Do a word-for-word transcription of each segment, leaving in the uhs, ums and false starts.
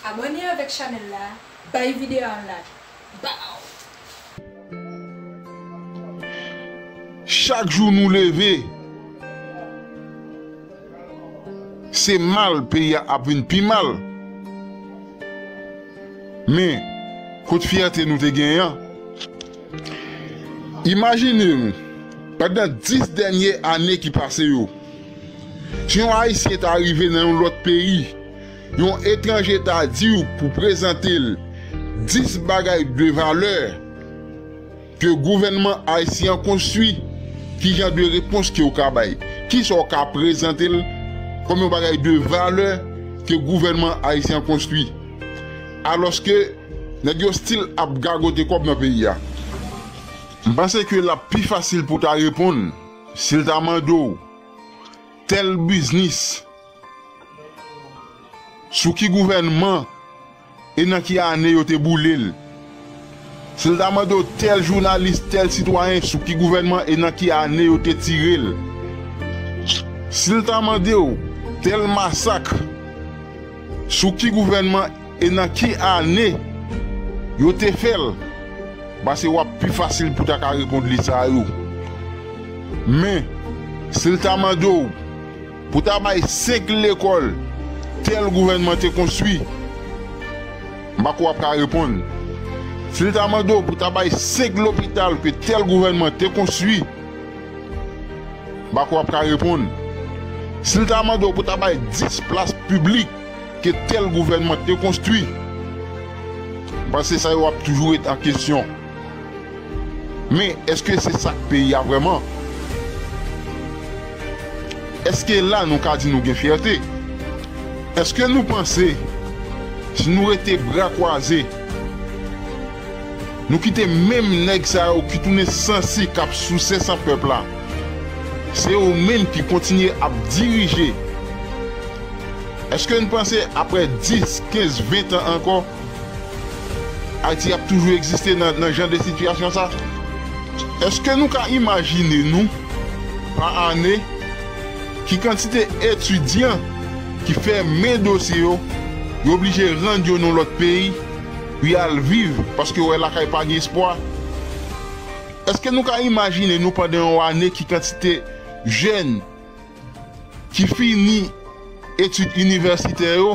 Abòne avèk chanèl la, bay videyo a yon like. Bow! Chak jou nou leve, se mal peyi a ap vin pi mal. Men, kot fyète nou te genyen an? Imajine nou, pandan dis dènye ane ki pase yo, si yon Ayisyen ta rive nan yon lòt peyi, yon etranje ta di w pou prezante l dis bagay de valè ke gouvènman ayisyen an konstwi, ki jan de repons ke w ka bay? Kisa w ka prezante l kòm yon bagay de valè ke gouvènman ayisyen an konstwi? Alòske nèg yo still ap gagote kòb nan peyi a. M panse ke l ap pi fasil pou w ta reponn si l ta mande w tèl biznis, sou ki gouvènman e nan ki ane yo te boule l. Si l ta mande w tèl jounalis, tèl sitwayen, sou ki gouvènman e nan ki ane yo te tire l. Si l ta mande w tèl masak, sou ki gouvènman e nan ki ane yo te fè l, pase w ap pi fasil pou ta ka reponn li sa yo. Men, si l ta mande w pou ta bay senk lekòl tèl gouvènman te konstwi, m pa kwè w ap ka reponn. Si l ta mande w pou ta bay senk lopital ke tèl gouvènman te konstwi, m pa kwè w ap ka reponn. Si l ta mande w pou ta bay dis plas piblik ke tèl gouvènman te konstwi, m panse sa yo ap toujou ret an kesyon. Men, èske se sa k peyi a vrèman? Èske la nou ka di nou gen fyète? Èske nou panse, si nou rete bra kwaze, nou kite menm nèg sa yo ki tounen sansi k ap souse san pèp la, se yo menm ki kontinye ap dirije, èske n panse apre dis, kenz, ven tan ankò, Ayiti ap toujou egziste nan, nan jan de sitiyasyon sa? Èske nou ka imajine nou, pa ane, ki kantite etidyan ki fèmen dosye yo, yo oblije rann yo nan lòt peyi pou y al viv, paske yo wè lakay pa gen espwa? Èske nou ka imajine nou pandan yon ane ki kantite jèn ki fini etid inivèsitè yo,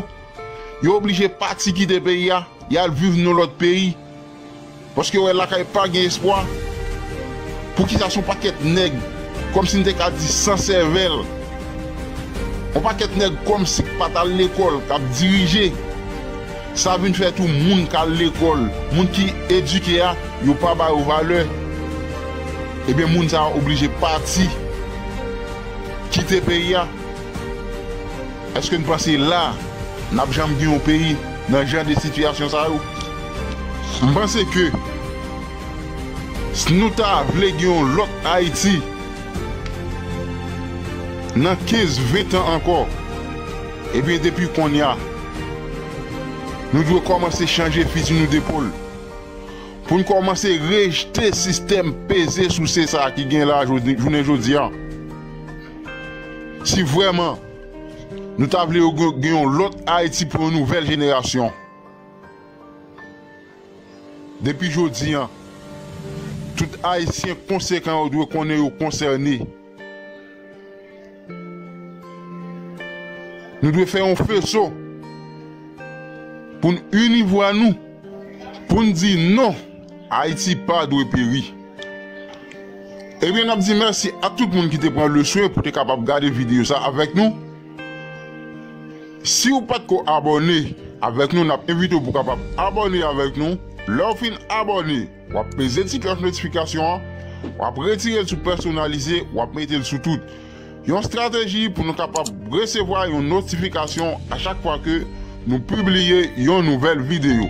yo oblije pati kite peyi a, y al viv nan lòt peyi, paske yo wè lakay pa gen espwa? Poukisa se yon pakèt nèg, kòmsi n te ka di san sèvèl, yon pakèt nèg kòmsi k pa t al lekòl k ap dirije? Sa vin fè tou moun k al lekòl, moun ki edike a, yo pa ba yo valè. Ebyen, moun sa yo oblije pati, kite peyi a. Èske n panse la, n ap janm gen yon peyi nan jan de sitiyasyon sa yo? M panse ke si nou ta vle gen yon lòt Ayiti, nan kenz, ven tan ankò, ebyen, depi kounye a, nou dwe kòmanse chanje fizi nou depòl, pou n kòmanse rejte sistèm peze souse sa a ki gen la jodi, jounen jodi a. Si vrèman nou ta vle gen, gen yon lòt Ayiti pou yon nouvèl jenerasyon, depi jodi a, tout Ayisyen konsekan yo dwe konnen yo konsène. Nou dwe fè yon feso pou n ini vwa nou, pou n di non, Ayiti pa dwe peri. Ebyen, n ap di mèsi a tout moun ki te pran le swen pou te kapab gade videyo sa avèk nou. Si w pa t ko abòne avèk nou, n ap envite w pou w kapab abòne avèk nou. Lè w fin abòne, w ap peze ti klòch notifikasyon an, w ap retire l sou pèsonalize, w ap mete l sou tout. Yon estrateji pou nou kapab resevwa yon notifikasyon a chak fwa ke nou pibliye yon nouvèl videyo.